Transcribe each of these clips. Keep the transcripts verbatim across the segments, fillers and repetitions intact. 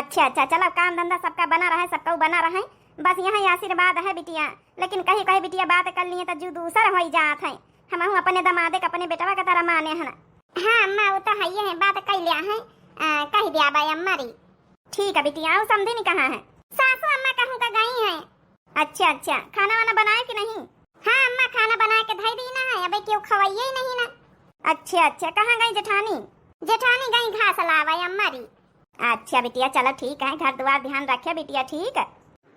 अच्छा, अच्छा, चलो, काम धंधा सबका बना रहे, सबका बना रहे, बस यही आशीर्वाद है बिटिया। लेकिन कही कही बिटिया बात कर लिए तो जू दूसर होई जात है। हमहू अपने दमादे के अपने बेटवा के तरह माने हन। हाँ अम्मा, वो तो है ही है, बात कह लिया है, आ, कह दिया बाई अम्मा री। ठीक है बिटिया, और समधी नहीं कहाँ है? सासू अम्मा कहूँ का गई है। अच्छा, अच्छा, खाना वाना बनाए कि नहीं? हाँ अम्मा, खाना बना के धई दी ना है, अबे क्यों खवाइए ही नहीं ना। अच्छा, अच्छा, कहाँ गई जेठानी? जेठानी गई घास लावे अम्मा री। अच्छा बिटिया, चलो ठीक है, घर द्वार ध्यान रखे बिटिया, ठीक है।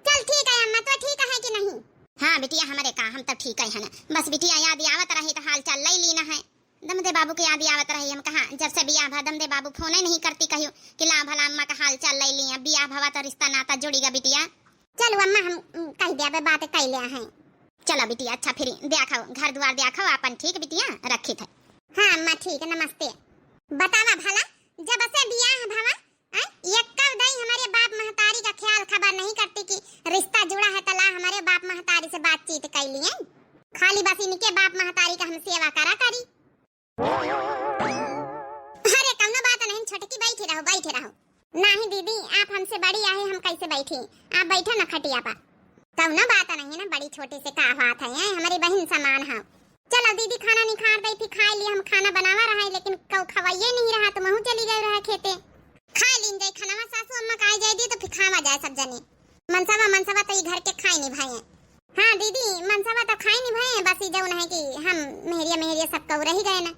चल ठीक है अम्मा, तो ठीक है कि नहीं? हाँ बिटिया, हमरे का, हम तो ठीक है ना, बस बिटिया याद आवत रही तो हाल चाल ले ली ना है। दमदे बाबू के याद आवत रही, हम कहा जब से बियाह भा दमदे बाबू फोन ही नहीं करती कहियो कि ला भला अम्मा का हाल चाल ले लिया, बियाह भवा तो रिश्ता नाता जुड़ीगा बिटिया। चलो अम्मा, हम, उम, कह दिया बे, बात कह लिया है। चलो बिटिया, अच्छा फिर देखो घर द्वार देखो आपन, ठीक बिटिया, रखी थे। हाँ अम्मा ठीक है, नमस्ते। बतावा भला, जब से बियाह भवा, हैं? यक्का दाई हमारे बाप महतारी का ख्याल खबर नहीं करती कि रिश्ता जुड़ा है, तला हमारे बाप महतारी से बातचीत कर लिए। खाली बस इनके बाप महतारी का हम सेवा करा करी। अरे कौनो बात नहीं, छोटकी बैठी रहो, बैठी रहो। नहीं दीदी, आप हमसे बड़ी आहे, हम कैसे बैठी? आप बैठो ना खटिया पर। कौनो बात नहीं ना, बड़ी छोटी से का बात है, हैं? हमारी बहिन समान है। चलो दीदी, खाना निखार दे थी, खाए लिए हम खाना बनावा रहा है, लेकिन कौ खवाइए नहीं रहा, तुमहू चली गए रहा खेते। खाए लीन जाई खाना, सासू अम्मा का आ जाए दी तो फिर खावा जाए सब जने। मनसवा, मनसवा तो ई घर के खाए नहीं भाई। हाँ दीदी, मनसवा तो खाए नहीं भाई, बस ई जौन है कि हम मेहरिया, मेहरिया सब कौ रही गए ना।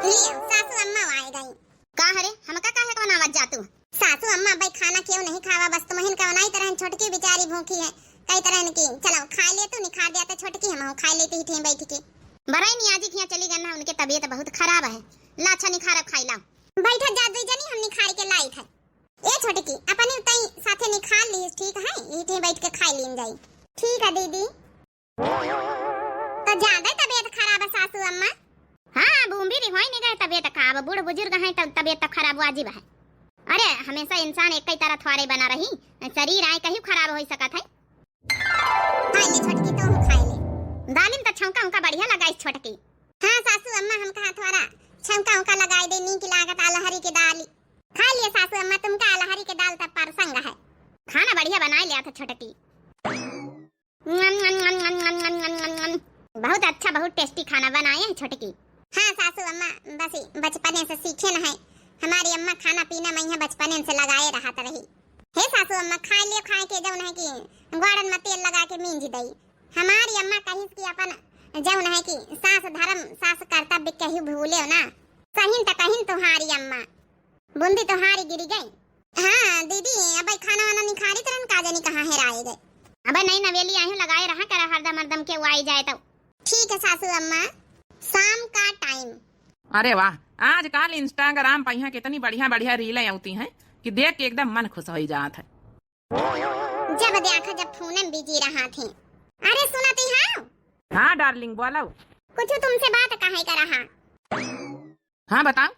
लियो, सासू अम्मा आए गई। का हरे, हमका काहे का बनावत जा तू? सासू अम्मा, भाई खाना क्यों नहीं खावा, बस तुमहिन का बनाई तरहन, छोटकी बेचारी भूखी है। कई तरहन की, चलो खाए ले तू, निखार दिया तो छोटकी, हम खाए लेती ही थे बैठ के। बराई नियाजी खिया चली गन है, उनके तबीयत बहुत खराब है। ला अच्छा निखार अब खाई ला। बैठा जा दुई जनी, हम निखार के लाई थे। ए छोटकी, अपने उतई साथे निखार ली, ठीक है, यही थे बैठ के खाई लीन जाई। ठीक है दीदी। तो ज्यादा तबीयत खराब है सासू अम्मा? हाँ, बूंदी री होई नहीं गए तबीयत खराब, बूढ़ बुजुर्ग हैं तो तबीयत तो खराब वाजिब है। अरे, हमेशा इंसान एक ही तरह थोड़े बना रही, शरीर आए कहीं खराब हो सकत है। खाई ले छोटकी, तू खाई ले। दालिम तो छौंका उनका बढ़िया लगाई छोटकी। हाँ सासू अम्मा, हम कहा थोड़ा छौंका उनका लगाई दे, नीक लागत अलहरी के दाल। खा लिए सासू अम्मा, तुमका अलहरी के दाल तो परसंग है। खाना बढ़िया बनाए लिया था छोटकी। बहुत अच्छा, बहुत tasty खाना बनाए हैं छोटकी। हाँ सासू अम्मा, बस ई बचपने से सीखे न है। हमारी अम्मा खाना पीना में यहाँ बचपने से लगाए रहत रही। हे सासू अम्मा, खाए लियो, खाए के जौन है कि गोड़न में तेल लगा के मींज दई। हमारी अम्मा कहिस कि अपन जौन है कि सास धर्म, सास कर्तव्य कहीं भूले ना। सहिन त कहिन तुम्हारी अम्मा। बूंदी तोहारी गिरी गई। हाँ दीदी, अबे खाना वाना निखारी तरन का जानी कहाँ हेराए गए। अबे नहीं नवेली, आही लगाए रहा करा हरदम हरदम के वो आई जाए तो। ठीक है सासू अम्मा। शाम का time। अरे वाह, आजकल Instagram पर यहाँ कितनी बढ़िया बढ़िया रीलें आती हैं कि देख के एकदम मन खुश हो जात है। जब देखा जब फोन में busy रहा थे। अरे सुनती हो? हाँ darling, बोलो। कुछ तुमसे बात कहे का रहा। हाँ बताओ,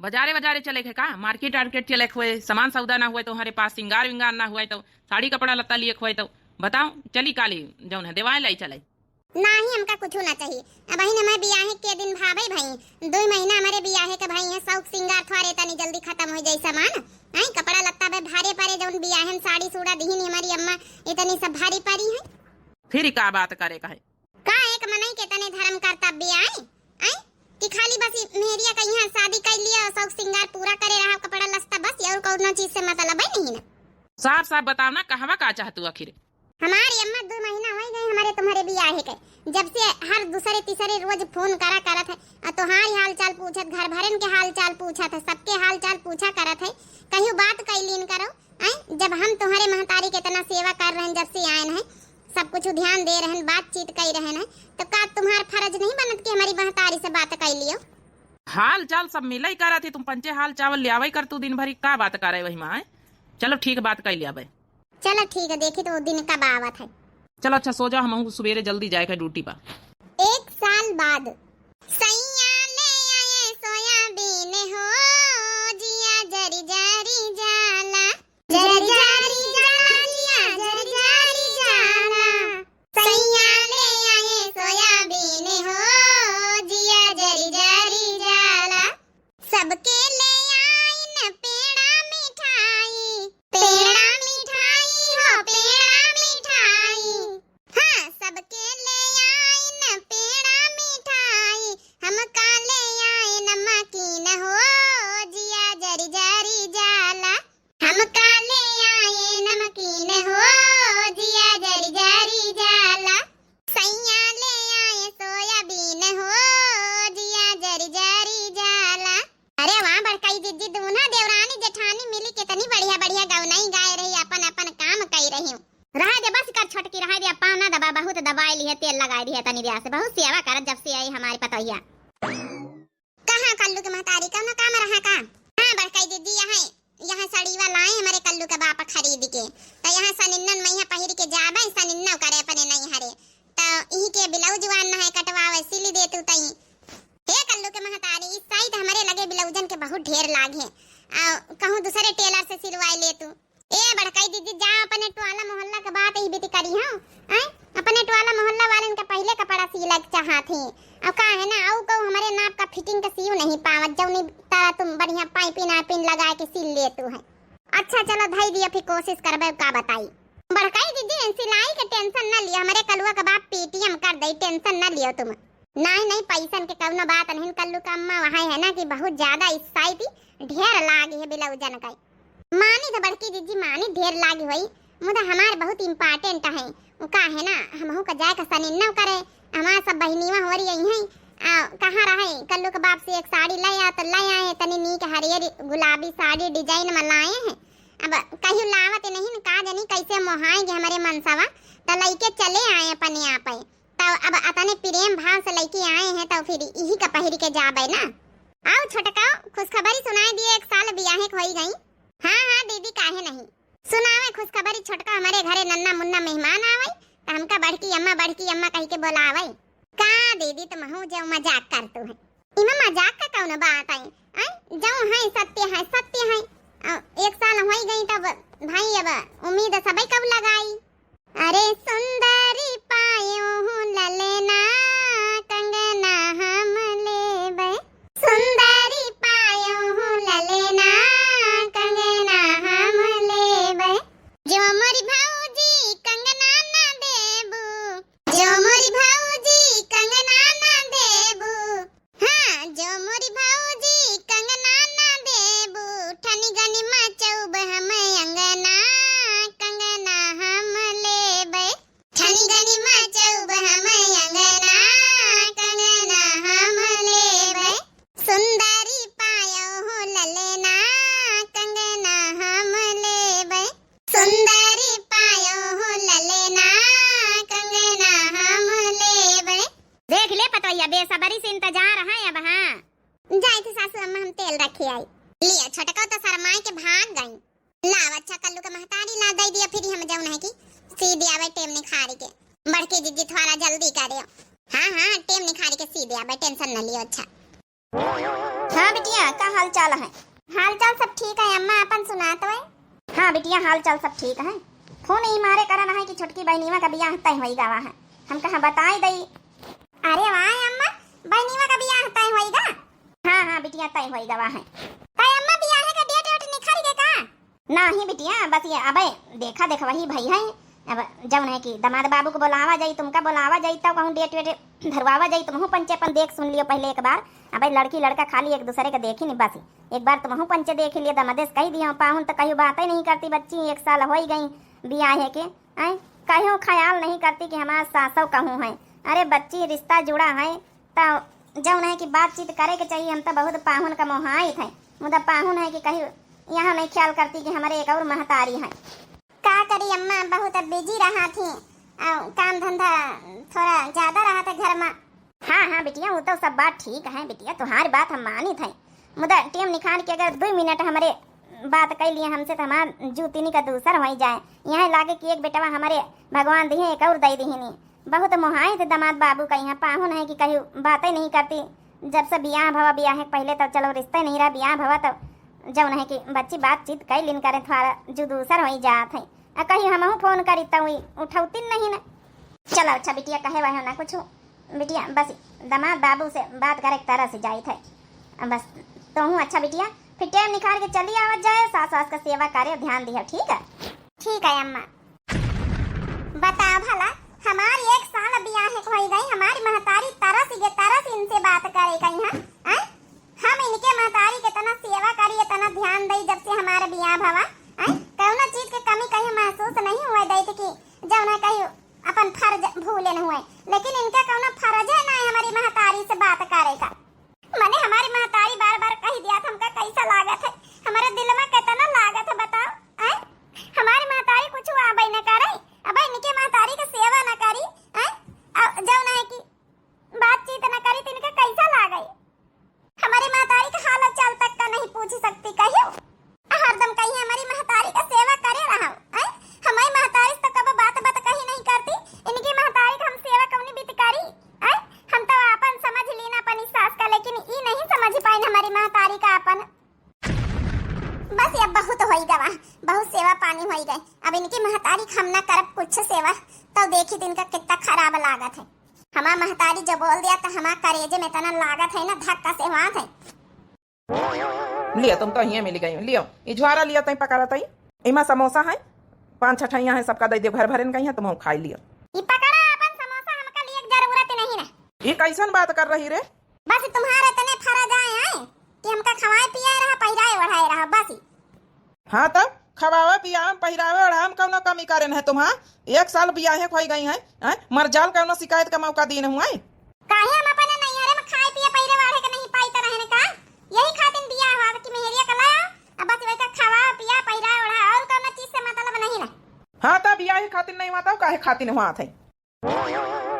बाजारे बाजारे चले के का, market वार्केट चले के होए, सामान सौदा ना हुए तो हमारे पास, सिंगार विंगार ना हुए तो, साड़ी कपड़ा लत्ता लिए के होए तो बताओ, चली काली जौन है देवाए लाई चले। नाही, हमका कुछ ना चाहिए। अबहिन हमारे बियाहे के दिन भावे भई, दुई महीना हमारे बियाहे के भई है, शौक सिंगार थोड़े तनी जल्दी खत्म हो जाई सामान। आई कपड़ा लत्ता बे भारे पड़े, जौन बियाहे में साड़ी सूड़ा दिहिन हमारी अम्मा, इतनी सब भारी पड़ी है। फिर का बात करे का है? का एक मनई के तने धर्म कर्तव्य आए, आए कि खाली बस ई मेहरिया का यहाँ शादी कर लिया और शौक सिंगार पूरा करे रहा, कपड़ा लत्ता बस, और कौनो चीज से मतलब है नहीं ना। साफ साफ बताओ ना, कहवा का चाहतू आखिर? हमारी अम्मा, दो महीना हो गए हमारे तुम्हारे बियाहे के, जब से हर दूसरे तीसरे रोज फोन करा करत है, और तुम्हारी हाल चाल पूछत, घर भरन के हाल चाल पूछत है, सबके हाल चाल पूछा करत है। कहियो बात कैलीन करो, हैं? जब हम तुम्हारे महतारी के इतना सेवा कर रहे हैं, जब से आए हैं, सब कुछ ध्यान दे रहे हैं, बातचीत कर रहे हैं, तो का तुम्हार फर्ज नहीं बनत कि हमारी महतारी से बात कर लियो? हाल चाल सब मिले ही करत ही, तुम पंचे हाल चावल ले आवे कर, तू दिन भरी का बात करे वही माँ, हैं? चलो ठीक, बात कर लिया भाई। चलो ठीक है, देखी तो वो दिन कब आवत है। चलो अच्छा सो जाओ, हम सुबेरे जल्दी जाए के ड्यूटी पर। एक साल बाद। सैया ले आए सोयाबीन हो, जिया जरी जरी जाला। जरी जरी जाला जिया, जरी जरी जाला। सैया ले आए सोयाबीन हो, जिया जरी जरी जाला। सबके ले आइन पेड़ा मिठाई, अरे है तनी ब्याह से बहुत सेवा करत जब से आई हमारी पतोहिया। कहाँ कल्लू के महतारी, कौनो काम रहा का? हाँ बड़काई दीदी, यहाँ, यहाँ सड़ीवा लाए हमरे कल्लू के बाप खरीद के, त यहाँ सनिन्नन में यहाँ पहिर के जाबे, सनिन्नो करे अपने नैहरे, त इही के ब्लाउज वान न है कटवावे, सिली दे तू तई। हे कल्लू के महतारी, इस साइड हमरे लगे ब्लाउजन के बहुत ढेर लाग है, आ कहूँ दूसरे टेलर से सिलवाए ले तू। ए बड़काई दीदी, जा अपने टोला मोहल्ला के बात ही बीती करी हो, हैं? अपने टोला मोहल्ला वालन का पहिले कपड़ा सिले के चाहत ही। अब का है ना, अउ कहू हमरे नाप का फिटिंग का सीव नहीं पावत, जौनी तरह तुम बढ़िया पाइपिन आइपिन लगा के सिल लेतू है। अच्छा चलो धई दिया, फिर कोशिश करबे का बताई। बड़काई दीदी, सिलाई के टेंशन न लियो, हमरे कलुआ का बाप पेटीएम कर दे, टेंशन न लियो तुम। नहीं नहीं, पैसन के कौनो बात नहीं, कल्लू का अम्मा वहाँ है ना कि बहुत ज्यादा इस साइड ढेर लाग है ब्लाउजन का। मानी तो बड़की जीजी मानी ढेर लागी होई, मुदा हमार बहुत इम्पोर्टेंट है। उ का है ना, हमहू का जाए का सनिन्नव करे, हमार सब बहिनीवा हो रही हैं। आ, कहाँ रहे, कल्लू के बाप से एक साड़ी ले आ, तो ले आए, तनी नीक हरियर गुलाबी साड़ी डिजाइन में लाए हैं। अब कहियो लावत नहीं न, का जानी कैसे मोहाएंगे हमारे मनसवा, तो लइके चले आए अपने आप। तब अब अतने प्रेम भाव से लइके आए हैं, तो फिर इही का पहिर के जाबे ना। आओ छोटका, खुशखबरी सुनाई दिए, एक साल बियाहे के होई गई। हाँ हाँ दीदी, काहे नहीं। सुनावे खुशखबरी छोटका, हमारे घरे नन्ना मुन्ना मेहमान आवे, तो हमका बड़की अम्मा, बड़की अम्मा कह के बोलावे। का दीदी, तुमहू जो मजाक करतू है, इमा मजाक का कौन बात है? आय, जो है सत्य है, सत्य है। अ, एक साल होई गई तब भाई अब उम्मीद सबई कब लगाई। अरे सुंदरी पायो हूँ ललना, कंगना हम लेबै। सुंदरी पायो हूँ ललना, कंगना हम लेबै। जो मोरी भौजी कंगना ना देबू, जो मोरी भौजी कंगना ना देबू, हाँ, जो मोरी भौजी कंगना ना देबू, ठनी गनी मचौब हम अंगना, कंगना हम लेबै। ठनी गनी मचौब हम अंगना, कंगना हम लेबै। सुंदरी पायो हो ललना, कंगना हम लेबै। सुंदरी पायो हो ललना, कंगना हम लेबै। देख ले पतोहिया, बेसब्री से इंतजार है अब। हाँ, जाए थे सासू अम्मा, हम तेल रखे आई। लिया, छोटका तो शरमाए के भाग गई। लाव, अच्छा कल्लू के महतारी ला दे दिया, फिर हम जौन है कि सी दिया भाई टेम निखारी के। बड़की जिज्जी थोड़ा जल्दी करे। हाँ, हाँ, टेम निखारी के सी दिया भाई, टेंशन न लियो। अच्छा। हाँ बिटिया, का हाल चाल है? हाल चाल सब ठीक है अम्मा, अपन सुना तो है। हाँ बिटिया, हाल चाल सब ठीक है। फोन ही मारे करन है कि छोटकी बहनीवा का बियाह तय होई गवा है, हम कहा बताई दई। अरे वाह अम्मा, बहनीवा का बियाह तय होई गा? हाँ हाँ बिटिया, तय होई गवा है। तय अम्मा, बियाह का डेट वेट निखर गए का? नाही बिटिया, बस ये अबे देखा देखवही भई है। अब जौन है कि दामाद बाबू को बोलावा जाई, तुमका बोलावा जाई, तब कहूँ डेट वेट धरवावा जाई। तुमहू पंचे अपन देख सुन लियो पहले एक बार। अबे लड़की लड़का खाली एक दूसरे के देखी नहीं, बस एक बार तुमहू पंचे देख लियो। दमदेस कही दियो, पाहुन तो कहीं बातें नहीं करती बच्ची, एक साल होई गई बियाहे के। आय, कहीं ख्याल नहीं करती कि हमार सासौ कहूँ है। अरे बच्ची, रिश्ता जुड़ा है, त जौन है कि बातचीत करे के चाहिए। हम तो बहुत पाहुन का मोहाइत है, मुदा पाहुन है कि कहीं यहाँ नहीं ख्याल करती कि हमारे एक और महतारी है। का करी अम्मा, बहुत बिजी रहा थी, आ, काम धंधा थोड़ा ज्यादा रहा था घर में। हाँ हाँ बिटिया, वो तो सब बात ठीक है बिटिया, तुम्हारी बात हम मानित है, मुदा टेम निकाल के अगर दो मिनट हमारे बात कई लिए हमसे तो हमार जूतिनी का दूसर होई जाए। यहाँ लागे कि एक बेटवा हमारे भगवान दिहे, एक और दई दिहिनी। बहुत मोहाए थे दामाद बाबू का, यहाँ पाहुन है कि कहीं बातें नहीं करती। जब से बियाह भवा, बियाह के पहले तो चलो रिश्ते नहीं रहा, बियाह भवा तो जौन है कि बच्ची बातचीत कई लिन करें, थोड़ा जू दूसर होई जात है। आ कहीं हमहू फोन करी तो हुई उठौती नहीं ना। चलो अच्छा बिटिया, कहे वह ना कुछ बिटिया, बस दामाद बाबू से बात करे के तरह से जाइत है। अब बस तोहू अच्छा बिटिया, फिर टेम निकाल के चली आवत जाए, सास वास का सेवा करे, ध्यान दिया, ठीक है? ठीक है अम्मा। बताओ भला, हमार एक साल बियाह के होई गई, हमारी महतारी तरस गे तरस इनसे बात करे कहीं, हाँ? आय? हम इनके महतारी के इतना सेवा करी, इतना ध्यान दई जब से हमारा बियाह भवा, आय? कौनो चीज के कमी कहीं महसूस नहीं हुए देत कि जौन है कहीं अपन फर्ज भूले न हुए, लेकिन इनका कौनो फर्ज है ना हमारी महतारी से बात करे का। मने हमारी महतारी बार बार कह दिया था, हमका कैसा लागत है, हमारे दिल में कितना लागत है बताओ, आय? हमारी महतारी कुछ आबे न करे, अब इनके महतारी के सेवा न करी, आय? अब जौन है महतारी का अपन। बस, अब बहुत होई गवा, बहुत सेवा पानी होई गए। अब इनकी महतारी का हम ना करब कुछ सेवा, तो देखी तो इनका कितना खराब लागत है। हमार महतारी जो बोल दिया तो हमार करेजे में इतना लागत है ना, धक्का से हुआ है। लियो, तुम तो हिये मिली गई। लियो, ई झुआरा लियो, तई पकड़ा तई। इमा समोसा है, पाँच छठैया है, सबका दे दियो, घर भरेन कहीं है, तुम खाई लियो। ई पकड़ा अपन समोसा, हमका लिए जरूरत नहीं ना। ई कैसन बात कर रही रे? बस तुम्हारे इतने फरा जाए हैं कि हमका खवाए पियाए रहा, पहिराए ओढ़ाए रहा, बस ही। हाँ, तब खवावे पियावे, पहिरावे ओढ़ावे में कौनो कमी करेन है तुम्हार? एक साल बियाहे खोई गई है, हैं? मर जाल, कौनो शिकायत का मौका दीन हुआ है? काहे हम अपने नैहरे में खाए पिए पहिरे ओढ़े के नहीं पाई त रहने का? यही खातिर बियाह हुआ कि मेहरिया का लाया, अब बस वही का खवा पिया पहिरा ओढ़ा, और कौनो चीज से मतलब नहीं ना। हाँ, तब बियाहे खातिर नहीं हुआ, तब काहे खातिर हुआ थे?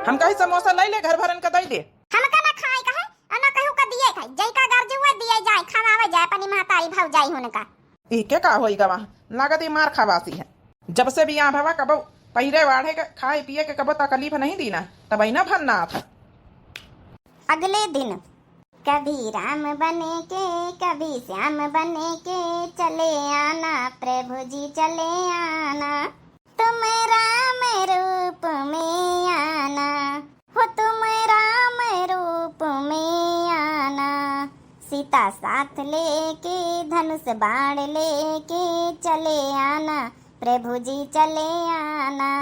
हम कही समोसा ले ले, घर भरन का दे दे। हमका ना खाए का है, और ना कहू का दिए खाए, जई का गर्ज हुआ दिए जाए, खवावे जाए, अपनी महतारी भौजाई होने का। ई के का होई गवा, लागत ई मार खवासी है। जब से बियाह भवा कबो पहिरे वाढ़े के, खाए पिए के कबो तकलीफ नहीं दीना, तब ऐना भर ना था। अगले दिन। कभी राम बने के, कभी श्याम बने के, चले आना प्रभु जी, चले आना। तुम राम रूप में आना, हो तुम राम रूप में आना। सीता साथ लेके, धनुष बाण लेके, चले आना प्रभु जी, चले आना।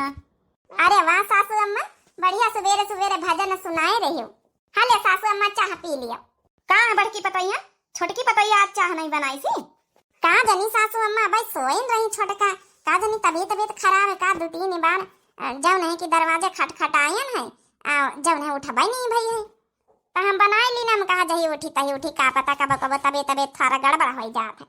अरे वाह सासू अम्मा, बढ़िया सुबेरे सुबेरे भजन सुनाए रही हो। हाँ ले सासू अम्मा, चाह पी लियो। का है बड़की पतैया, छोटकी पतैया आज चाह नहीं बनाई सी? का जनी सासू अम्मा, भाई सोइन रही छोटका, का जनी तबीयत तबीयत खराब है का, दो तीन बार अ, जौन है कि दरवाजे खटखटायन है, आ, जौन है उठबै नहीं भई है। तो हम बनाई ली ना, हम कहा जही उठी तही उठी, का पता कबो कबो तबीयत तबीयत थोड़ा गड़बड़ होई जात है।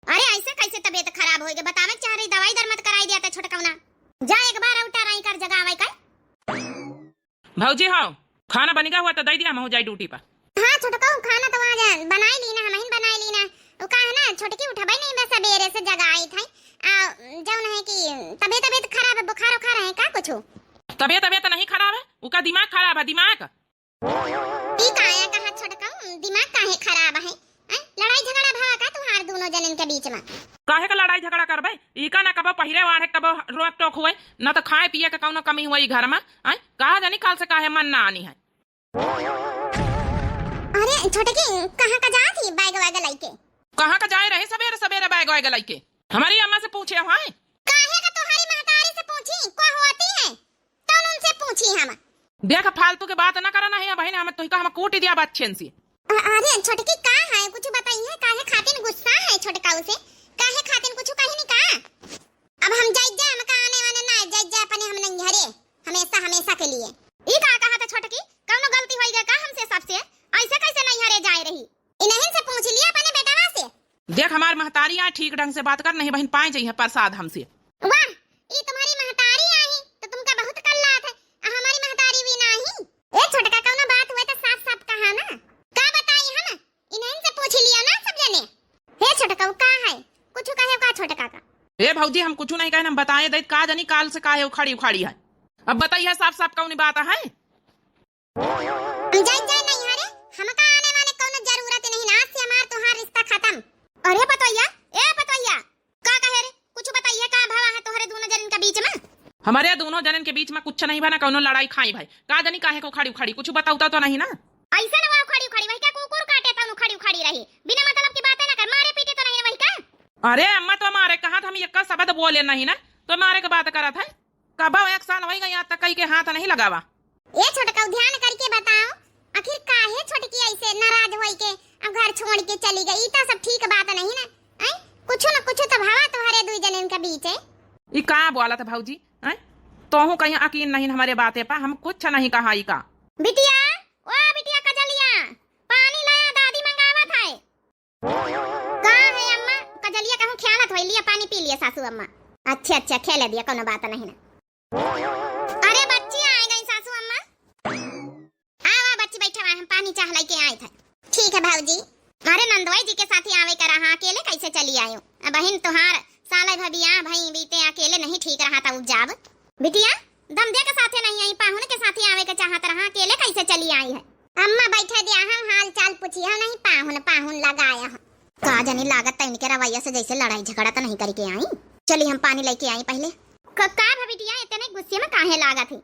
अरे ऐसे कैसे तबीयत खराब होई गई, बतावे के चाह रही, दवाई दर मत कराई दिया था छोटकौना। जा एक बार और टराई कर जगावे का। भौजी हो, खाना बनिगा हुआ तो दे दिया, हम हो जाई ड्यूटी पर। हाँ छोटकऊ, खाना तो आज बनाई ली ना, हमहिन बनाई ली ना। वो का है ना, छोटकी उठबै नहीं बस सबेरे से जगाई था। आ, जौन है कि तबीयत तबीयत खराब है, बुखार उखार है का कुछ? तबीयत तबीयत नहीं खराब है, उका दिमाग खराब है, दिमाग। ई काया कहा छोटकऊ, दिमाग काहे खराब है? हैं? लड़ाई झगड़ा भवा का तुहार दोनों जनन के बीच में? काहे का लड़ाई झगड़ा करबे? इका ना कबो पहिरे वाढ़े, कबो रोक टोक हुए, ना तो खाए पिए के कौनो कमी हुए ई घर में। हैं? कहा जानी काल से काहे मन ना आनी है। अरे छोटकी, कहाँ का जात ही बैग वैग लइके? कहाँ का जाए रहे सबेरे सबेरे बैग वैग लइके? हमारी अम्मा से पूछे हो, हैं? काहे का तुम्हारी महतारी से पूछी? को होती है? तौन उनसे पूछी हम। देख, फालतू के बात ना करा, नहीं बहिन, हम तुहिका हम कूट दिया बात छेन से। अ-, अरे छोटकी, का है, कुछ बताइए, काहे खातिन गुस्सा है छोटकाऊ से? काहे खातिन कुछ कही नहीं का? अब हम जाई जा, हमका आने वाने ना जाई जा, अपने हम नहीं हरे, हमेशा, हमेशा के लिए। ई का कहा था छोटकी, कौनो गलती होई गई का हमसे सबसे? ऐसे कैसे नहीं हरे जाए रही? इन्हन से पूछ लिया अपने बेटवा से। देख हमार महतारी, यहाँ ठीक ढंग से बात कर, नहीं बहिन पाए जइहे प्रसाद हमसे। वाह, ई तुम्हारी महतारी आई तो तुमका बहुत कल्लात है, आ हमारी महतारी भी नाही। ए छोटका, कौनो बात हुए तो साफ साफ कहा ना। का बताई हम? इन्हन से पूछ लिया ना सब जने। हे छोटका, का है? कुछ कहे का छोटका का? ए भौजी, हम कुछ नहीं कहे, हम बताए दे का जानी काल से काहे उखाड़ी उखाड़ी है। अब बताइए साफ साफ कौन बात है? हम जाई जाए नहीं हरे, हमका आने वाले कौनो जरूरत नहीं ना, आज से हमार तोहार रिश्ता खत्म। अरे पतोहिया, ए पतोहिया, का कहे रे? कुछ बताइए, का भवा है तोहरे दोनों जनन के बीच में? हमारे दोनों जनन के बीच में कुछ नहीं बना, कौनो लड़ाई खाई भाई, का जानी काहे को उखाड़ी उखाड़ी, कुछ बताउता तो नहीं ना? ऐसे ना उखाड़ी उखाड़ी, वही क्या कुकुर काटे तौन उखाड़ी उखाड़ी रही, बिना मतलब की बातें ना कर, मारे पीटे तो नहीं ना वही का? अरे अम्मा, तो मारे कहाँ था, हम एक शब्द बोले नहीं ना, तो मारे के बात करत है। कबो एक साल होई गई, आज तक कई के हाथ नहीं लगावा। ए छोटकऊ, ध्यान करके बताओ, आखिर काहे छोटकी ऐसे नाराज होई के अब घर छोड़ के चली गई? ई तो सब ठीक बात नहीं ना। हैं? कुछ न कुछ तो भवा तोहरे दुई जने के बीच है। ई का बोलत भौजी? हैं? तोहू कहीं यकीन नहीं हमारे बाते पा, हम कुछ नहीं कहा ई का। बिटिया, ओ बिटिया कजलिया, पानी लाया, दादी मंगावत है। का है अम्मा? कजलिया कहूँ ख्यालत होई, लिया पानी पी लिया सासू अम्मा। अच्छा, अच्छा, खेले दिया, कोनो बात नहीं ना। अरे बच्ची, आ गई सासू अम्मा। आवा बच्ची, बैठा हुआ, हम पानी चाह लेके आए थे। ठीक है भौजी। अरे नंदोई जी के साथ ही आवे का रहा, अकेले कैसे चली आयो? अब बहिन तोहार साले भबिया भाई बीते अकेले नहीं ठीक रहा था उपजाब। बिटिया, दमदिया के साथे नहीं आई, पाहुन के साथे आवे के चाहत रहा, अकेले कैसे चली आई है? अम्मा बैठे दिया, हम हाल चाल पूछी, हम नहीं पाहुन, पाहुन लग आया है। का जानी लागत त इनके रवैया से जैसे लड़ाई झगड़ा त नहीं करके आई। चली हम पानी लेके आई पहले। क-, का भा बिटिया इतने गुस्से में काहे लागत है?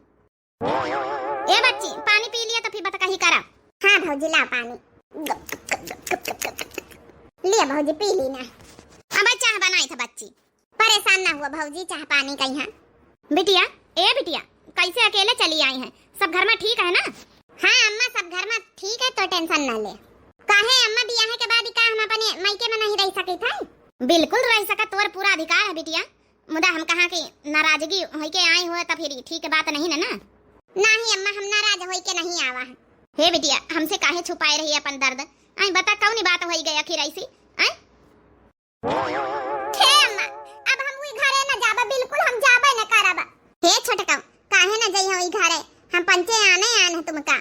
ए बच्ची, पानी पी लिया तो फिर बतकही करा। हाँ भौजी, ला पानी। लिया भौजी, पी ली ना। अब चाह बनाई था बच्ची। परेशान ना हुआ भौजी, चाह पानी का यहाँ। बिटिया, ए बिटिया, कैसे अकेले चली आई हैं? सब घर में ठीक है ना? हाँ अम्मा, सब घर में ठीक है, तो tension ना ले। काहे अम्मा, बियाह के बाद का हम अपने मायके में नहीं रह सकित है? बिल्कुल रह सकत, तोर पूरा अधिकार है बिटिया। मुदा हम कहा कि नाराजगी होइके आई हो तो फिर ठीक बात नहीं ना, ना? नहीं अम्मा, हम नाराज होइके नहीं आवा है। हे बिटिया, हमसे काहे छुपाए रही अपन दर्द? आई बता, कौन बात होई गई आखिर ऐसी? आई? हे अम्मा, अब हम उई घरे न जाबा, बिल्कुल हम जाबे न करब। हे छोटका, काहे न जइहो उई घरे? हम पंचे आने आन है तुमका।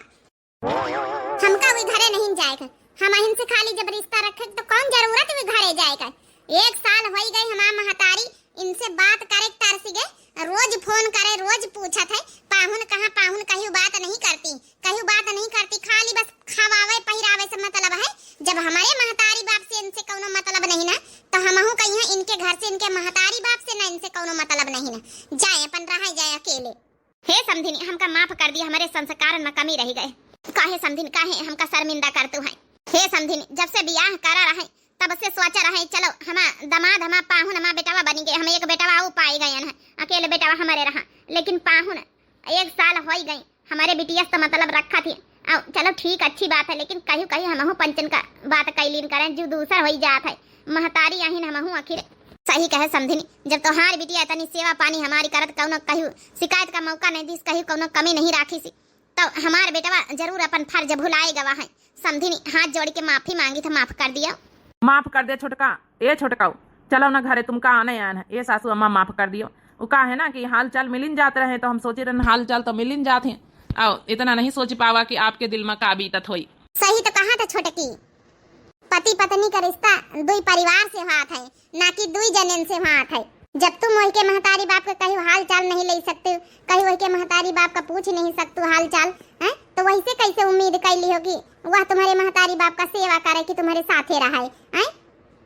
हमका उई घरे नहीं जाए के। हम अहिन से खाली जब रिश्ता रखे तो कौन जरूरत उई घरे जाए के? एक साल होई गई हमार महतारी इनसे बात करे तरस गए। रोज फोन करे, रोज पूछत है, "पाहुन कहाँ, पाहुन कहियो बात नहीं करती, कहियो बात नहीं करती, खाली बस खवावे पहिरावे से मतलब है।" जब हमारे महतारी बाप से इनसे कौनो मतलब नहीं ना, तो हमहू कहिए इनके घर से, इनके महतारी बाप से ना इनसे कौनो मतलब नहीं ना। जाए अपन रहा जाए अकेले। हे समधिनी, हमका माफ कर दिया, हमरे संस्कारन में कमी रह गए। काहे समधिनी, काहे हमका शर्मिंदा करतू है? हे समधिनी, जब से बियाह करा रहे, तब से सोचा रहे, चलो हमा दमाद, हमा पाहुन, हमा बेटवा बनी गए, हम एक बेटवा आऊ पाए गए हैं, अकेले बेटवा हमारे रहा, लेकिन पाहुन एक साल होई गई, हमारे बिटिया से तो मतलब रखा थी। अब चलो ठीक, अच्छी बात है, लेकिन कहीं कहीं हमहू पंचन का बात कैलीन करें, जो दूसर होई जात है, महतारी आहिन हमहू आखिर। सही कहे समधिनी, जब तोहार बिटिया इतनी सेवा पानी हमारी करत, कौनो कहीं शिकायत का मौका नहीं दिस, कहीं कौनो कमी नहीं राखी सी, तो हमार बेटवा जरूर अपन फर्ज भुलाए गवा है। समधिनी हाथ जोड़ के माफी मांगी तो माफ कर दियो। माफ कर दे छोटका, ए छोटकाऊ, चलो ना घरे, तुमका आने आन है, ए सासू अम्मा माफ कर दियो। वो का है ना कि हाल चाल मिलिन जात रहे, तो हम सोचे रहन हाल चाल तो मिलिन जात हैं, और इतना नहीं सोच पावा कि आपके दिल में का बीतत होई। सही तो कहा था छोटकी, पति पत्नी का रिश्ता दुई परिवार से होत है, ना कि दुई जनन से होत है। जब तुम वही के महतारी बाप के कहीं हाल चाल नहीं ले सकते, कहीं वही के महतारी बाप का पूछ नहीं सकते हाल चाल, हैं? तो वैसे कैसे उम्मीद कर ली हो कि वह तुम्हारे महतारी बाप का सेवा करे कि तुम्हारे साथे रहे, हैं?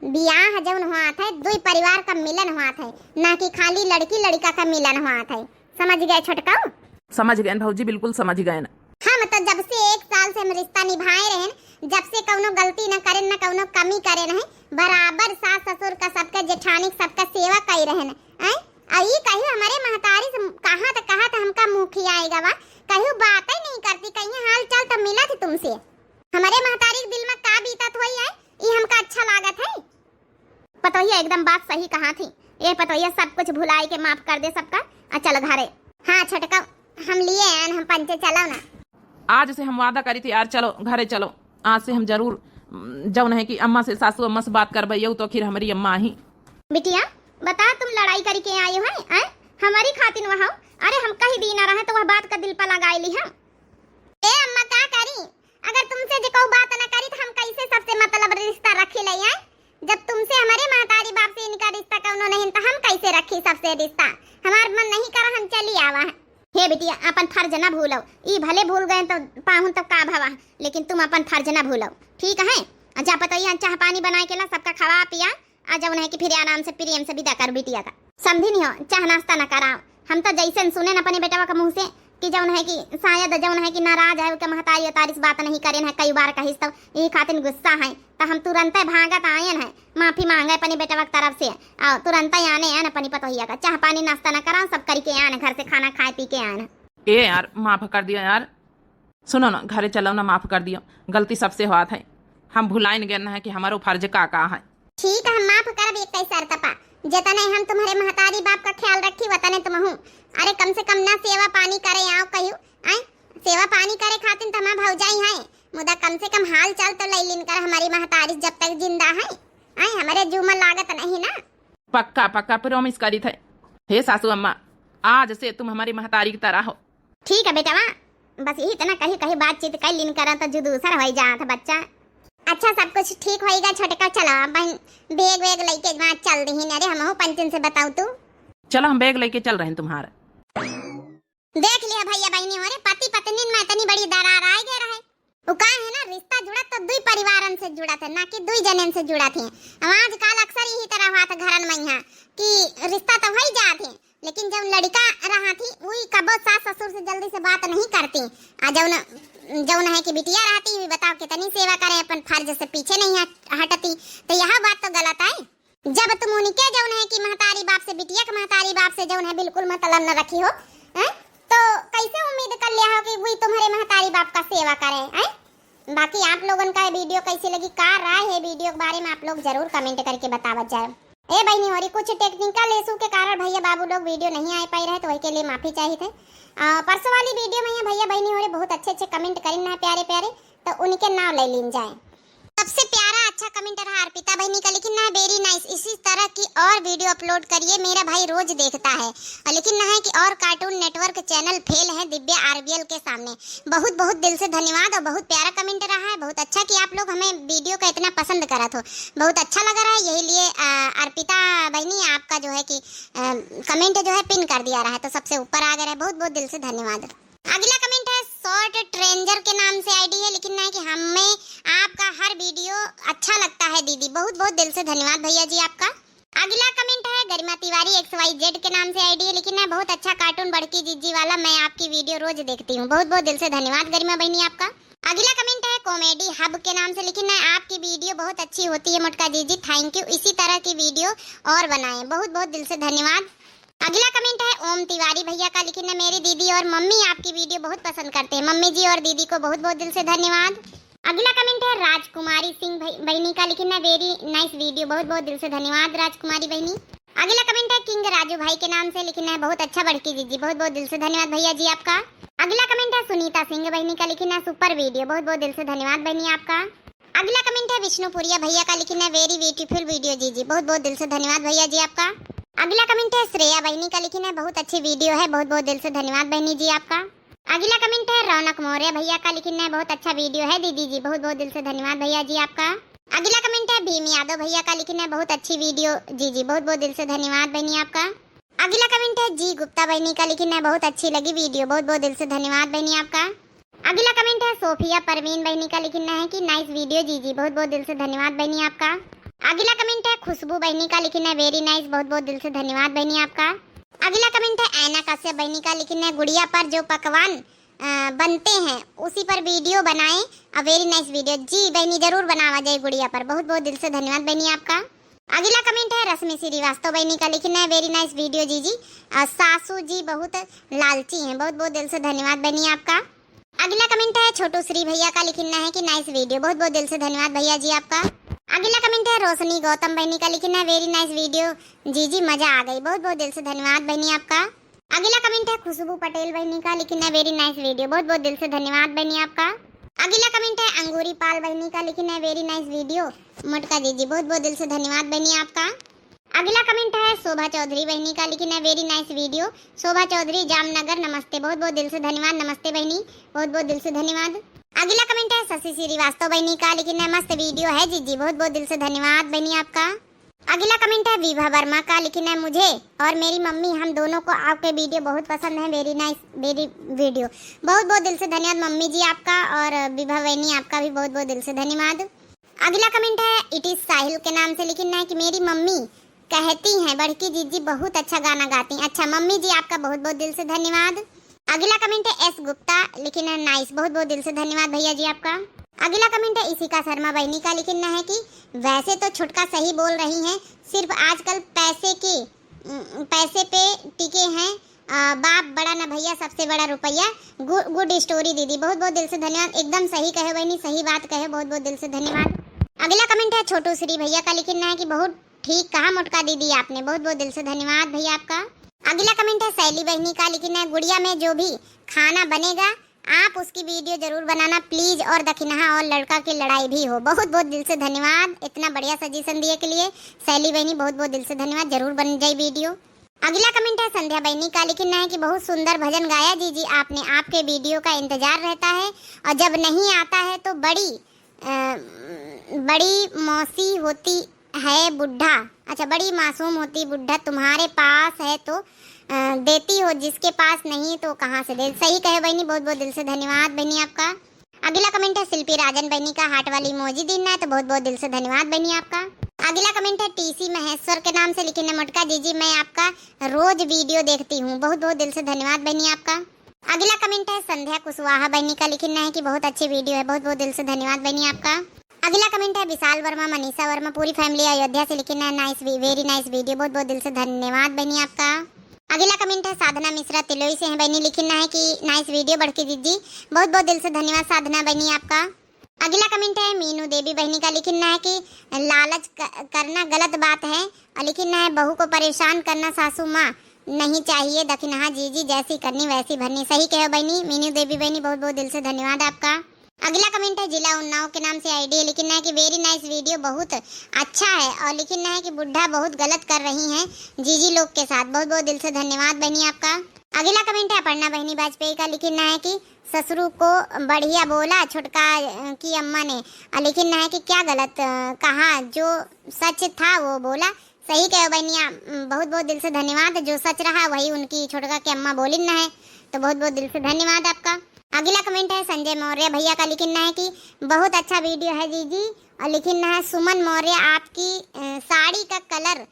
बियाह जौन होत है, दुई परिवार का मिलन होत है, ना कि खाली लड़की लड़का का मिलन होत है। समझ गए छोटकाऊ? समझ गए भौजी, बिल्कुल समझ गए। हम तो जब से एक साल से हम रिश्ता निभाए रहन, जब से कौनो गलती न करेन, न कौनो कमी करे रहे, बराबर सास ससुर का, सबका जेठानी सबका सेवा कई रहन। आय? आ ई कहियो हमारे महतारी से कहा त, कहा त हमका मुँह खियाए गवा, कहियो बात ही नहीं करती, कहीं हाल चाल तो मिला थी तुमसे। हमारे महतारी के दिल में का बीतत होई है, ई हमका अच्छा लागत है। पतोहिया एकदम बात सही कहा थी। ए पतोहिया, सब कुछ भुलाई के माफ कर दे सबका, आ चल घरे। हाँ छोटका, हम लिए आन, हम पंचे, चलो ना। आज से हम वादा करी थी यार, चलो घरे चलो, आज से हम जरूर, उम, जौन है कि अम्मा से, सासू अम्मा से बात करबे, यू तो आखिर हमारी अम्मा ही। बिटिया, बता, तुम लड़ाई करके आई हो, हैं? हमारी खातिन वहाँ, अरे हम कही दीना रहे तो वह बात का दिल पर लगाए ली हम। ए अम्मा, का करी? अगर तुमसे जे कहू बात न करी, तो हम कैसे सबसे मतलब रिश्ता रखी ले, हैं? जब तुमसे हमारे महतारी बाप से इनका रिश्ता कौनो नहीं, तो हम कैसे रखी सबसे रिश्ता? हमार मन नहीं करा, हम चली आवा है। हे बिटिया, अपन फर्ज न भूलो, ई भले भूल गए तो पाहुन तो का भवा, लेकिन तुम अपन फर्ज न भूलो, ठीक है? आ जा पतोहिया, चाह पानी बनाए के ला, सबका खवा पिया, आ जौन है कि फिर आराम से प्रेम से विदा कर बिटिया का। समझी नहीं हो, चाह नाश्ता न कराओ। हम तो जैसे सुने न अपने बेटवा के मुँह से कि जौन है कि शायद जौन है कि नाराज है, ओके महतारी उतारी से बात नहीं करेन है, कई बार कहिस तो यही खातिर गुस्सा है, तो हम तुरंत भागत आयन है, माफी मांगे अपने बेटवा की तरफ से, और तुरंत आने आन अपनी पतोहिया का चाह पानी नाश्ता न कराओ, सब करके आन घर से, खाना खाए पी के आन। ए यार, माफ कर दिया यार, सुनो ना, घरे चलो ना, माफ कर दियो, गलती सबसे होत है, हम भुलाइन गए ना है कि हमारो फर्ज का का है। ठीक है, हम माफ करब एक शर्त पा, जितने हम तुम्हारे महतारी बाप का ख्याल रखी, वतने तुमहू। अरे कम से कम ना सेवा पानी करे आओ कहियो, आय? सेवा पानी करे खातिर तो हमार भौजाई है, मुदा कम से कम हाल चाल तो ले लिन कर हमारी महतारी जब तक जिंदा है, आय? हमारे जू में लागत नहीं ना। पक्का पक्का promise करी थे। हे सासू अम्मा, आज से तुम हमारी महतारी की तरह हो। ठीक है बेटवा, बस यही तना कही कही बातचीत कर लिन करा तो जुदूसर होई जात बच्चा। अच्छा, सब कुछ ठीक होएगा छोटका, चलो अब बहन बैग वैग लेके वहाँ चल दही। अरे हमहू पंचन से बताऊ तू। चलो हम बैग लेके चल रहे हैं तुम्हारे। देख लिया भैया बहनी हो रे, पति पत्नी में इतनी बड़ी दरार आए गए रहे। वो का है ना, रिश्ता जुड़त तो दुई परिवारन से जुड़त है, ना कि दुई जनन से जुड़त है। अब आजकल अक्सर यही तरह हुआ था घरन में यहाँ कि रिश्ता तो हो ही जात है, लेकिन जब लड़का रहा थी, वही कबो सास ससुर से जल्दी से बात नहीं करती। आ जौन, जौन है कि बिटिया रहती, वही बताओ कितनी सेवा करें, अपन फर्ज से पीछे नहीं हट-, हटती। तो यह बात तो गलत है। जब तुम उनके जौन है कि महतारी बाप से, बिटिया के महतारी बाप से जौन है बिल्कुल मतलब न रखी हो, हैं? तो कैसे उम्मीद कर लिया हो कि वही तुम्हारे महतारी बाप का सेवा करें, हैं? बाकी आप लोगन का वीडियो कैसी लगी, का राय है वीडियो के बारे में, आप लोग जरूर कमेंट करके बतावत जाए। ए बहनी होरी, कुछ टेक्निकल इशू के कारण भैया बाबू लोग वीडियो नहीं आ पाए रहे, तो वही के लिए माफी चाहिए थे। आ, परसों वाली वीडियो में यहाँ भैया बहनी होरी बहुत अच्छे अच्छे कमेंट करिन ना प्यारे प्यारे, तो उनके नाम ले लीन जाए। सबसे प्यारा अच्छा कमेंट रहा अर्पिता बहनी का, लिखिन ना, वेरी नाइस, इसी तरह की और वीडियो अपलोड करिए, मेरा भाई रोज देखता है। और लिखिन ना है कि और कार्टून नेटवर्क चैनल फेल है दिव्या आरबीएल के सामने। बहुत बहुत दिल से धन्यवाद और बहुत प्यारा कमेंट रहा है। बहुत अच्छा कि आप लोग हमें वीडियो का इतना पसंद करत हो, बहुत अच्छा लग रहा है। यही लिए, अ, अर्पिता बहनी आपका जो है कि, अ, कमेंट जो है पिन कर दिया रहा है, तो सबसे ऊपर आ गया है। बहुत बहुत दिल से धन्यवाद। अगला कमेंट है शॉर्ट ट्रेंजर के नाम से आईडी है, लिखिन ना है कि हमें आपका हर वीडियो अच्छा लगता है दीदी। बहुत बहुत दिल से धन्यवाद भैया जी आपका। अगला कमेंट है गरिमा तिवारी एक्स वाई जेड के नाम से आईडी है, लिखिन ना है बहुत अच्छा कार्टून बड़की जीजी वाला, मैं आपकी वीडियो रोज देखती हूँ। बहुत बहुत दिल से धन्यवाद गरिमा बहनी आपका। अगला कमेंट है कॉमेडी हब के नाम से, लिखिन ना है आपकी वीडियो बहुत अच्छी होती है मोटका जीजी, थैंक यू, इसी तरह की वीडियो और बनाएं। बहुत बहुत दिल से धन्यवाद। अगला कमेंट है ओम तिवारी भैया का, लिखिन ना, मेरी दीदी और मम्मी आपकी वीडियो बहुत पसंद करते हैं। मम्मी जी और दीदी को बहुत बहुत दिल से धन्यवाद। अगला कमेंट है राजकुमारी सिंह भई-, बहनी का, लिखिन ना, वेरी नाइस वीडियो, बहुत बहुत दिल से धन्यवाद राजकुमारी बहनी। अगला कमेंट है किंग राजू भाई के नाम से, लिखिन ना, बहुत अच्छा बड़की जीजी, बहुत बहुत दिल से धन्यवाद भैया जी आपका। अगला कमेंट है सुनीता सिंह बहनी का, लिखिन ना, सुपर वीडियो, बहुत बहुत दिल से धन्यवाद बहनी आपका। अगला कमेंट है विष्णुपुरिया भैया का, लिखिन है वेरी ब्यूटीफुल वीडियो जीजी, बहुत बहुत दिल से धन्यवाद भैया जी आपका। अगला कमेंट है श्रेया बहनी का, लिखिन है बहुत अच्छी वीडियो है, बहुत बहुत दिल से धन्यवाद बहनी जी आपका। अगला कमेंट है रौनक मौर्य भैया का, लिखिन है बहुत अच्छा वीडियो है दीदी जी, बहुत बहुत दिल से धन्यवाद भैया जी आपका। अगला कमेंट है भीम यादव भैया का, लिखिन है बहुत अच्छी वीडियो जीजी, बहुत बहुत दिल से धन्यवाद बहनी आपका। अगला कमेंट है जी गुप्ता बहनी का, लिखिन है बहुत अच्छी लगी वीडियो, बहुत बहुत दिल से धन्यवाद बहनी आपका। अगला कमेंट है सोफिया परवीन बहनी का, लिखिन है कि नाइस वीडियो जीजी, बहुत बहुत दिल से धन्यवाद बहनी आपका। अगला कमेंट है खुशबू बहनी का, लिखिन है वेरी नाइस, बहुत बहुत दिल से धन्यवाद बहनी आपका। अगला कमेंट है ऐना कश्यप बहनी का, लिखिन है गुड़िया पर जो पकवान, अ, बनते हैं उसी पर वीडियो बनाएं। अ, वेरी नाइस वीडियो जी बहनी, जरूर बनावा जाए गुड़िया पर। बहुत बहुत दिल से धन्यवाद बहनी आपका। अगला कमेंट है रश्मि श्रीवास्तव बहनी का, लिखिन है वेरी नाइस वीडियो जीजी। अ, सासू जी बहुत लालची हैं। बहुत बहुत दिल से धन्यवाद बहनी आपका। अगला कमेंट है छोटू श्री भैया का, लिखिन है कि नाइस वीडियो, बहुत बहुत दिल से धन्यवाद भैया जी आपका। अगला कमेंट है रोशनी गौतम बहनी का, लिखिन है वेरी नाइस वीडियो जीजी, मजा आ गई। बहुत बहुत दिल से धन्यवाद बहनी आपका। अगला कमेंट है खुशबू पटेल बहनी का, लिखिन है वेरी नाइस वीडियो, बहुत बहुत दिल से धन्यवाद बहनी आपका। अगला कमेंट है अंगूरी पाल बहनी का, लिखिन है वेरी नाइस वीडियो मोटका जीजी, बहुत बहुत दिल से धन्यवाद बहनी आपका। अगला कमेंट है शोभा चौधरी बहनी का, लिखिन है वेरी नाइस वीडियो। शोभा चौधरी जामनगर, नमस्ते, बहुत बहुत दिल से धन्यवाद, नमस्ते बहनी, बहुत बहुत दिल से धन्यवाद। अगला कमेंट है शशि श्रीवास्तव बहनी का, लिखिन है मस्त वीडियो है जीजी, बहुत बहुत दिल से धन्यवाद बहनी आपका। अगला कमेंट है विभा वर्मा का, लिखिन है मुझे और मेरी मम्मी, हम दोनों को आपके वीडियो बहुत पसंद है, वेरी नाइस वेरी वीडियो। बहुत बहुत दिल से धन्यवाद मम्मी जी आपका और विभा बहनी आपका भी बहुत बहुत दिल से धन्यवाद। अगला कमेंट है इट इज साहिल के नाम से, लिखिन है कि मेरी मम्मी कहती हैं बड़की जीजी बहुत अच्छा गाना गाती हैं। अच्छा मम्मी जी आपका बहुत बहुत दिल से धन्यवाद। अगला कमेंट है एस गुप्ता, लिखिन है नाइस, बहुत बहुत दिल से धन्यवाद भैया जी आपका। अगला कमेंट है इशिका शर्मा बहनी का, लिखिन है कि वैसे तो छुटका सही बोल रही हैं, सिर्फ आजकल पैसे के, उम, पैसे पे टिके हैं, अ, बाप बड़ा ना भैया, सबसे बड़ा रुपया। गु-, गुड स्टोरी दीदी, बहुत बहुत दिल से धन्यवाद। एकदम सही कहे बहनी, सही बात कहे, बहुत बहुत दिल से धन्यवाद। अगला कमेंट है छोटू श्री भैया का, लिखिन है कि बहुत ठीक कहा मोटका दीदी आपने, बहुत बहुत दिल से धन्यवाद भैया आपका। अगला कमेंट है शैली बहनी का, लिखिन है गुड़िया में जो भी खाना बनेगा आप उसकी वीडियो जरूर बनाना प्लीज, और दखिनहा और लड़का की लड़ाई भी हो। बहुत बहुत दिल से धन्यवाद इतना बढ़िया सजेशन दिए के लिए शैली बहनी, बहुत बहुत दिल से धन्यवाद, जरूर बन जाए वीडियो। अगला कमेंट है संध्या बहनी का, लिखिन है कि बहुत सुंदर भजन गाया जीजी आपने, आपके वीडियो का इंतजार रहता है और जब नहीं आता है तो बड़ी, अ, बड़ी मौसी होती है बुढ़ा, अच्छा, बड़ी मासूम होती बुढ़ा, तुम्हारे पास है तो, अ, देती हो, जिसके पास नहीं तो कहाँ से दे। सही कहे बहनी, बहुत बहुत दिल से धन्यवाद बहनी आपका। अगला कमेंट है शिल्पी राजन बहनी का, हार्ट वाली इमोजी दीन है, तो बहुत बहुत दिल से धन्यवाद बहनी आपका। अगला कमेंट है टीसी महेश्वर के नाम से, लिखिन है मोटका जीजी, मैं आपका रोज वीडियो देखती हूँ, बहुत बहुत दिल से धन्यवाद बहनी आपका। अगला कमेंट है संध्या कुशवाहा बहनी का, लिखिन है कि बहुत अच्छी वीडियो है, बहुत बहुत दिल से धन्यवाद बहनी आपका। अगला कमेंट है विशाल वर्मा, मनीषा वर्मा, पूरी फैमिली अयोध्या से, लिखिन है नाइस, वेरी नाइस वीडियो, बहुत बहुत दिल से धन्यवाद बहनी आपका। अगला कमेंट है साधना मिश्रा तिलोई से हैं बहनी, लिखिन है कि नाइस वीडियो बड़की दीदी, बहुत बहुत दिल से धन्यवाद साधना बहनी आपका। अगला कमेंट है मीनू देवी बहनी का, लिखिन है कि लालच क-, करना गलत बात है, और लिखिन है बहू को परेशान करना सासू माँ नहीं चाहिए, दखिनहा जीजी जैसी करनी वैसी भरनी। सही कहो बहनी मीनू देवी बहनी, बहुत बहुत दिल से धन्यवाद आपका। अगला कमेंट है जिला उन्नाव के नाम से आईडी है, लिखिन है कि वेरी नाइस वीडियो, बहुत अच्छा है, और लिखिन है कि बुढ़ा बहुत गलत कर रही हैं जीजी लोग के साथ। बहुत बहुत दिल से धन्यवाद बहनी आपका। अगला कमेंट है अपर्णा बहनी वाजपेयी का, लिखिन है कि ससुर को बढ़िया बोला छोटका, अ, की अम्मा ने, और लिखिन है कि क्या गलत, अ, कहा, जो सच था वो बोला। सही कहो बहनिया, उम, बहुत बहुत दिल से धन्यवाद। जो सच रहा वही उनकी छोटका के अम्मा बोलिन है, तो बहुत बहुत दिल से धन्यवाद आपका। अगला कमेंट है संजय मौर्य भैया का, लिखिन है कि बहुत अच्छा वीडियो है जीजी, और लिखिन है सुमन मौर्य आपकी, अ, साड़ी का कलर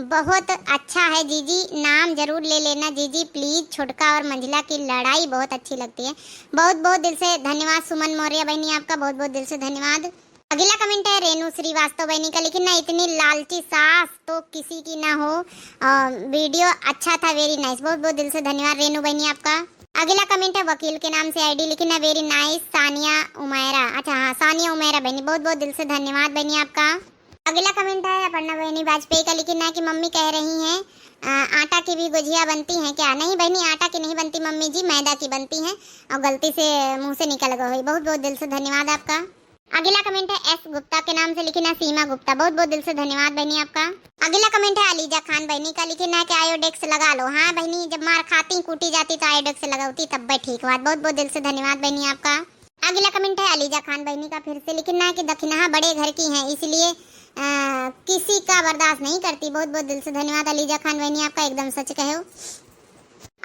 बहुत अच्छा है जीजी, नाम जरूर ले लेना जीजी प्लीज। छोटका और मंझला की लड़ाई बहुत अच्छी लगती है। बहुत बहुत दिल से धन्यवाद सुमन मौर्य बहनी आपका, बहुत बहुत दिल से धन्यवाद। अगला कमेंट है रेणु श्रीवास्तव बहनी का, लिखिन है इतनी लालची सास तो किसी की ना हो। अ, वीडियो अच्छा था, वेरी नाइस, बहुत बहुत दिल से धन्यवाद रेणु बहनी आपका। अगला कमेंट है वकील के नाम से आईडी, लिखिन है वेरी नाइस सानिया उमैरा, अच्छा हाँ सानिया उमैरा बहनी, बहुत बहुत दिल से धन्यवाद बहनी आपका। अगला कमेंट है अपर्णा बहनी वाजपेयी का, लिखिन है कि मम्मी कह रही हैं, अ, आटा की भी गुझिया बनती हैं क्या? नहीं बहनी, आटा की नहीं बनती मम्मी जी, मैदा की बनती हैं, और गलती से मुंह से निकल गई हुई। बहुत बहुत दिल से धन्यवाद आपका। अगला कमेंट है एस गुप्ता के नाम से, लिखिन है सीमा गुप्ता, बहुत बहुत दिल से धन्यवाद बहनी आपका। अगला कमेंट है अलीजा खान बहनी का, लिखिन है कि आयोडेक्स लगा लो। हाँ बहनी, जब मार खाती कूटी जाती तो आयोडेक्स लगावती, तब भी ठीक बात। बहुत बहुत दिल से धन्यवाद बहनी आपका। अगला कमेंट है अलीजा खान बहनी का, फिर से लिखिन है कि दखिनहा बड़े घर की हैं, इसलिए, अ, किसी का बर्दाश्त नहीं करती। बहुत बहुत दिल से धन्यवाद अलीजा खान बहनी आपका, एकदम सच कहो।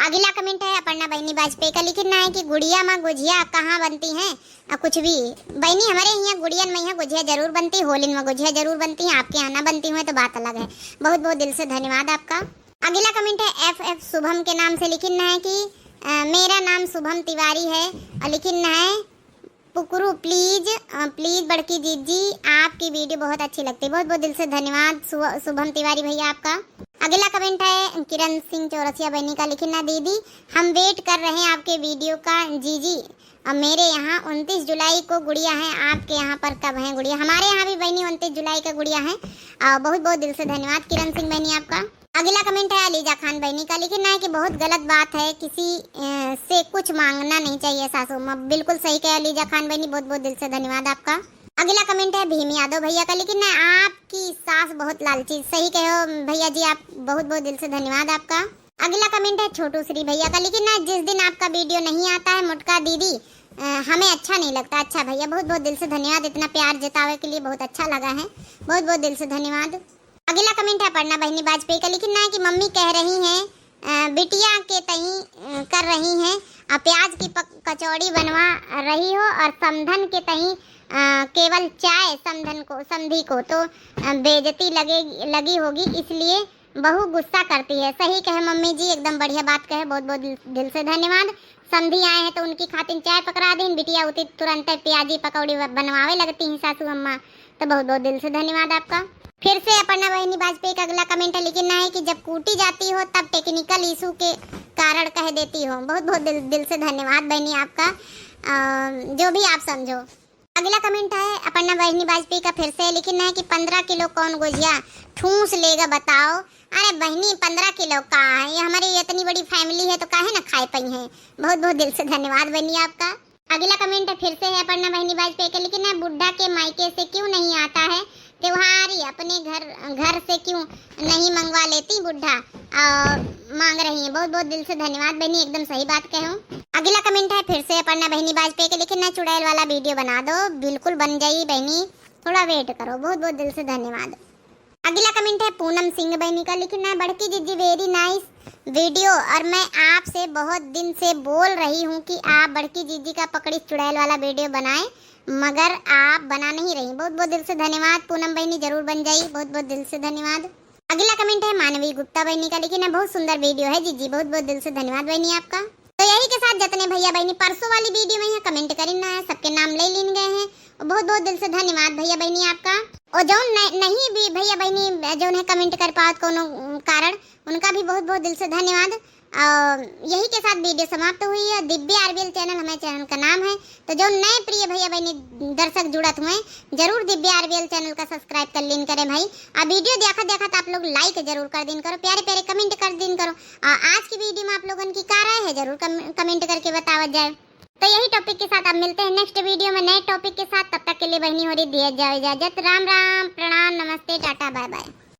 अगला कमेंट है अपर्णा बहनी वाजपेयी का, लिखिन है कि गुड़िया माँ गुझिया कहाँ बनती हैं? अ, कुछ भी बहनी, हमारे यहाँ गुड़ियन में यहाँ गुझिया जरूर बनती, होलिन में गुझिया जरूर बनती हैं, आपके यहाँ ना बनती हुए तो बात अलग है। बहुत बहुत दिल से धन्यवाद आपका। अगला कमेंट है एफ एफ शुभम के नाम से, लिखिन है कि, अ, मेरा नाम शुभम तिवारी है, और लिखिन है पुकरू प्लीज, अ, प्लीज बड़की जीजी, आपकी वीडियो बहुत अच्छी लगती है। बहुत बहुत दिल से धन्यवाद शु-, शुभम तिवारी भैया आपका। अगला कमेंट है किरण सिंह चौरसिया बहनी का, लिखिन है दीदी हम वेट कर रहे हैं आपके वीडियो का जीजी, और मेरे यहाँ उनतीस जुलाई को गुड़िया है, आपके यहाँ पर कब है गुड़िया? हमारे यहाँ भी बहनी उनतीस जुलाई का गुड़िया है। अ, बहुत बहुत दिल से धन्यवाद किरण सिंह बहनी आपका। अगला कमेंट है अलीजा खान बहनी का, लिखिन है कि बहुत गलत बात है, किसी, अ, से कुछ मांगना नहीं चाहिए सासू माँ। बिल्कुल सही कहे अलीजा खान बहनी, बहुत बहुत दिल से धन्यवाद आपका। अगला कमेंट है भीम यादव भैया का, लिखिन है आपकी सास बहुत लालची। सही कहे हो भैया जी आप, बहुत बहुत दिल से धन्यवाद आपका। अगला कमेंट है छोटू श्री भैया का, लिखिन है जिस दिन आपका वीडियो नहीं आता है मोटका दीदी, अ, हमें अच्छा नहीं लगता। अच्छा भैया, बहुत बहुत दिल से धन्यवाद इतना प्यार जतावे के लिए, बहुत अच्छा लगा है, बहुत बहुत दिल से धन्यवाद। अगला कमेंट है अपर्णा बहनी वाजपेयी का, लिखिन है कि मम्मी कह रही हैं, अ, बिटिया के तई, अ, कर रही हैं, अ, प्याज की पक-, कचौड़ी बनवा रही हो और समधन के तई, अ, केवल चाय समधन को, समधी को तो, अ, बेइज्जती लगे, लगी होगी, इसलिए बहू गुस्सा करती है। सही कहे मम्मी जी, एकदम बढ़िया बात कहे, बहुत बहुत दिल, दिल से धन्यवाद। समधी आए हैं तो उनकी खातिर चाय पकड़ा दीन, बिटिया उती तुरंत प्याजी पकौड़ी ब-, बनवावे लगती हैं सासू अम्मा। तो बहुत बहुत दिल से धन्यवाद आपका। फिर से अपर्णा बहनी वाजपेयी का अगला कमेंट है, लिखिन है कि जब कूटी जाती हो तब टेक्निकल इशू के कारण कह देती हो। बहुत बहुत दिल, दिल से धन्यवाद बहनी आपका, अ, जो भी आप समझो। अगला कमेंट है अपर्णा बहनी वाजपेयी का, फिर से लिखिन है कि पन्द्रह किलो कौन गुझिया ठूस लेगा बताओ। अरे बहनी, पन्द्रह किलो का है ये, हमारी इतनी बड़ी फैमिली है तो काहे ना खाए पाई है। बहुत बहुत दिल से धन्यवाद बहनी आपका। अगला कमेंट फिर से है अपर्णा बहनी वाजपेयी का, लिखिन है बुढ़ा के मायके से क्यों नहीं आता है त्योहार, ये अपने घर, घर से क्यों नहीं मंगवा लेती बुढ़ा, और मांग रही है। बहुत बहुत दिल से धन्यवाद बहनी, एकदम सही बात कहो। अगला कमेंट है फिर से अपर्णा बहनी वाजपेयी का, लिखिन है चुड़ैल वाला वीडियो बना दो। बिल्कुल बन जाई बहनी, थोड़ा वेट करो। बहुत बहुत दिल से धन्यवाद। अगला comment है पूनम सिंह बहनी का, लिखिन है, बड़की जीजी, very nice video, और मैं आपसे बहुत दिन से बोल रही हूँ कि आप बड़की जीजी का पकड़ी चुड़ैल वाला video बनाए, मगर आप बना नहीं रही। बहुत बहुत दिल से धन्यवाद पूनम बहनी, जरूर बन जाई। बहुत बहुत दिल से धन्यवाद। अगला comment है मानवी गुप्ता बहनी का, लिखिन है, बहुत सुंदर video है जीजी, बहुत बहुत दिल से धन्यवाद बहनी आपका। तो यही के साथ जितने भैया बहनी परसों वाली video में यहाँ comment करिन ना है, सबके नाम ले लीन गए हैं। और बहुत बहुत दिल से धन्यवाद भैया बहनी आपका। और जौन न-, नहीं भी भैया बहनी जौन है comment कर पावत कोनो कारण, उनका भी बहुत बहुत दिल से धन्यवाद। और यही के साथ video समाप्त हुई है। दिव्या आरबीएल channel हमारे channel का नाम है। तो जौन नए प्रिय भैया बहनी दर्शक जुड़त हुए, जरूर दिव्या आरबीएल channel का subscribe कर लीन करें भाई। आ video देखत देखत आप लोग like जरूर कर दीन करो, प्यारे प्यारे comment कर दीन करो। आ आज की video में आप लोगन की का राय है, जरूर कम-, comment करके बतावत जाए। तो यही topic के साथ अब मिलते हैं next video में नए topic के साथ। तब तक के लिए बहनी हो रही दिया जाओ इजाजत। राम राम, प्रणाम, नमस्ते, टाटा, बाय बाय।